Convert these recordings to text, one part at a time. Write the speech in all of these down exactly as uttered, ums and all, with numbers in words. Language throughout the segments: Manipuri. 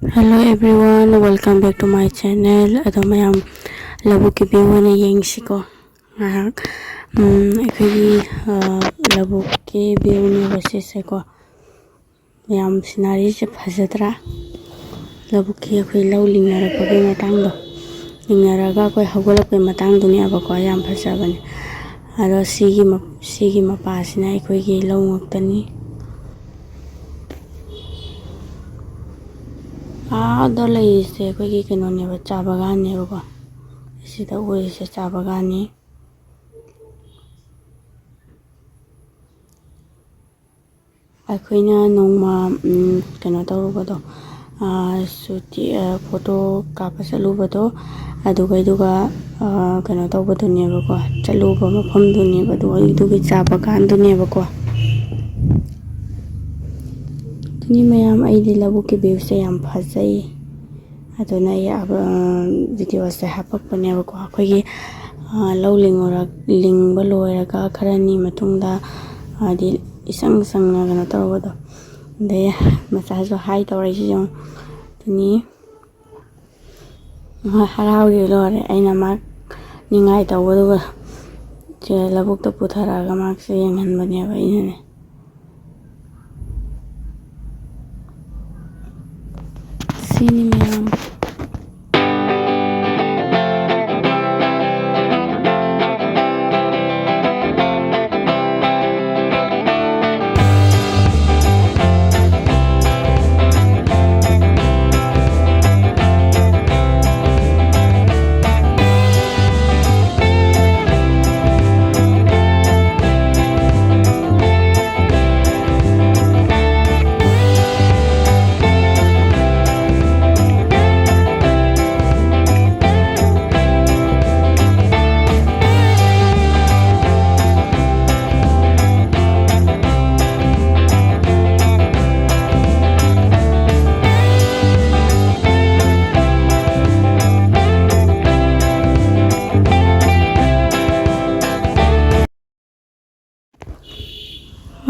Hello everyone, welcome back to my channel. ꯑꯗꯣ ꯃꯌꯥꯝ ꯂꯧꯕꯨꯛꯀꯤ view ꯑꯣꯏꯅ ꯌꯦꯡꯁꯤꯀꯣ ꯉꯥꯏꯍꯥꯛ꯫ ꯎꯝ, ꯑꯩꯈꯣꯏꯒꯤ, ꯑ, ꯂꯧꯕꯨꯛꯀꯤ view ꯅꯦꯕ ꯁꯤꯁꯦꯀꯣ꯫ ꯌꯥꯝ scenery ꯁꯦ ꯐꯖꯗ꯭ꯔꯥ? ꯂꯧꯕꯨꯛꯀꯤ ꯑꯩꯈꯣꯏ ꯂꯧ ꯂꯤꯡꯅꯔꯛꯄꯒꯤ ꯃꯇꯥꯡꯗꯣ, ꯂꯤꯡꯅꯔꯒ ꯑꯩꯈꯣꯏ ꯍꯧꯒꯠꯂꯛꯄꯒꯤ ꯃꯇꯥꯡꯗꯨꯅꯦꯕꯀꯣ꯫ ꯌꯥꯝ ꯐꯖꯕꯅꯦ꯫ ꯑꯗꯣ ꯁꯤꯒꯤ ꯃ-, ꯁꯤꯒꯤ ꯃꯄꯥꯁꯤꯅ ꯑꯩꯈꯣꯏꯒꯤ ꯂꯧ ꯉꯥꯛꯇꯅꯤ꯫ ꯑꯥꯗ ꯂꯩꯔꯤꯁꯦ ꯑꯩꯈꯣꯏꯒꯤ ꯀꯩꯅꯣꯅꯦꯕ, ꯆꯥ ꯕꯒꯥꯟꯅꯦꯕꯀꯣ꯫ ꯁꯤꯗ ꯎꯔꯤꯁꯦ ꯆꯥ ꯕꯒꯥꯟꯅꯤ꯫ ꯑꯩꯈꯣꯏꯅ ꯅꯣꯡꯃ, ꯎꯝ, ꯀꯩꯅꯣ ꯇꯧꯔꯨꯕꯗꯣ, ꯑꯥ, ꯁꯨꯇꯤ, ꯑꯥ, photo ꯀꯥꯞꯄ ꯆꯠꯂꯨꯕꯗꯣ, ꯑꯗꯨꯒ, ꯑꯗꯨꯒ, ꯑꯥ, ꯀꯩꯅꯣ ꯇꯧꯕꯗꯨꯅꯦꯕꯀꯣ, ꯆꯠꯂꯨꯕ ꯃꯐꯝꯗꯨꯅꯦꯕ, ꯑꯗꯨ ꯑꯗꯨꯒꯤ ꯆꯥ ꯕꯒꯥꯟꯗꯨꯅꯦꯕꯀꯣ꯫ ꯑꯗꯨꯅꯤ ꯃꯌꯥꯝ, ꯑꯩꯗꯤ ꯂꯧꯕꯨꯛꯀꯤ view ꯁꯦ ꯌꯥꯝ ꯐꯖꯩ꯫ ꯑꯗꯨꯅ ꯑꯩ, ꯑ, video ꯁꯦ ꯍꯥꯄꯛꯄꯅꯦꯕꯀꯣ꯫ ꯑꯩꯈꯣꯏꯒꯤ, ꯑ, ꯂꯧ ꯂꯤꯡꯉꯨꯔ-, ꯂꯤꯡꯕ ꯂꯣꯏꯔꯒ ꯈꯔꯅꯤ ꯃꯇꯨꯡꯗ, ꯍꯥꯏꯗꯤ ꯏꯁꯪ ꯁꯪꯅ ꯀꯩꯅꯣ ꯇꯧꯕꯗꯣ꯫ ꯑꯗꯩ ꯃꯆꯥꯁꯨ hi ꯇꯧꯔꯛꯏꯁꯤ ꯌꯦꯡꯉꯨ꯫ ꯑꯗꯨꯅꯤ꯫ ꯍꯣꯏ, ꯍꯔꯥꯎꯔꯦ ꯂꯣꯏꯔꯦ꯫ ꯑꯩꯅ ꯃꯥ ꯅꯤꯡꯉꯥꯏ ꯇꯧꯕꯗꯨꯒ ꯁꯦ ꯂꯧꯕꯨꯛꯇ ꯄꯨꯊꯔꯛꯑꯒ ꯃꯥꯁꯦ ꯌꯦꯡꯍꯟꯕꯅꯦꯕ ꯑꯩꯅꯅꯦ꯫ ꯁꯤꯅꯤ ꯃꯌꯥꯝ꯫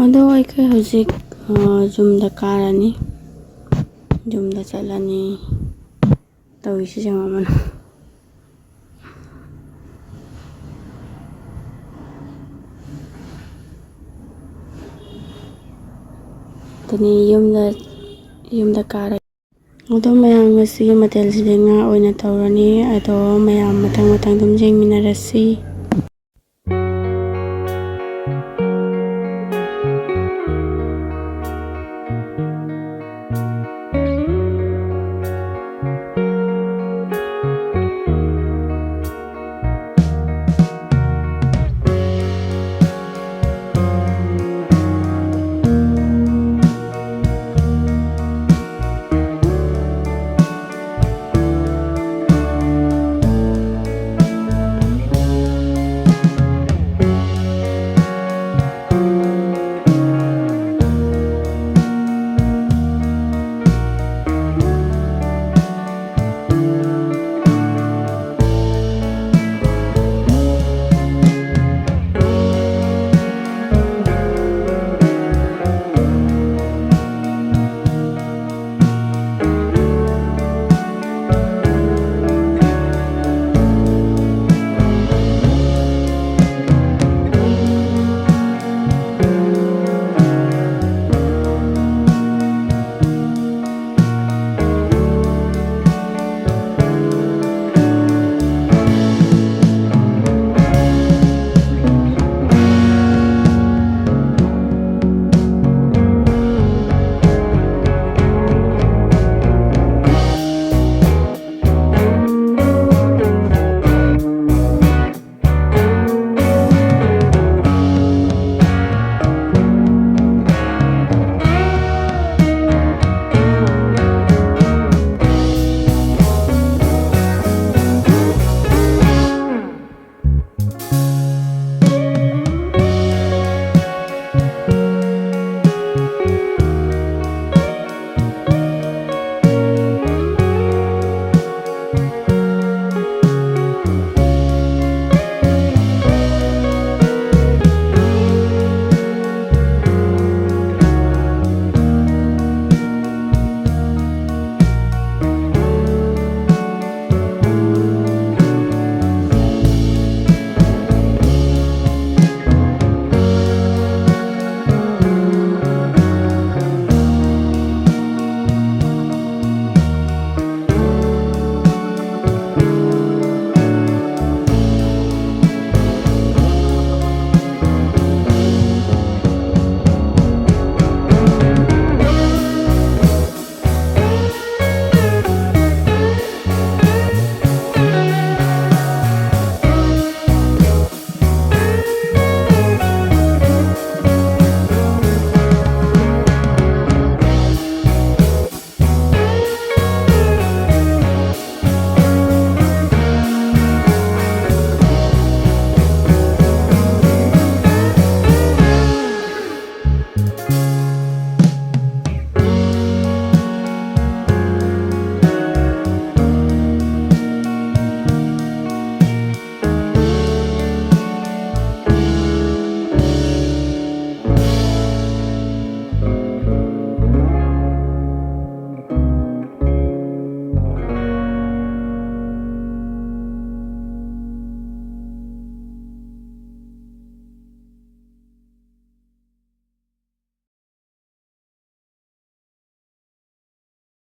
ꯑꯗꯣ ꯑꯩꯈꯣꯏ ꯍꯧꯖꯤꯛ, ꯑ, ꯌꯨꯝꯗ ꯀꯥꯔꯅꯤ꯫ ꯌꯨꯝꯗ ꯆꯠꯂꯅꯤ꯫ ꯇꯧꯔꯤꯁꯤ ꯌꯦꯡꯉꯝꯃꯅ꯫ ꯑꯗꯨꯅꯤ ꯌꯨꯝꯗ, ꯌꯨꯝꯗ ꯀꯥꯔꯒ꯫ ꯑꯗꯣ ꯃꯌꯥꯝ ꯉꯁꯤꯒꯤ ꯃꯊꯦꯜꯁꯤꯗꯤ ꯉꯥ ꯑꯣꯏꯅ ꯇꯧꯔꯅꯤ꯫ ꯑꯗꯣ ꯃꯌꯥꯝ ꯃꯊꯪ ꯃꯊꯪ ꯑꯗꯨꯝ ꯌꯦꯡꯃꯤꯟꯅꯔꯁꯤ꯫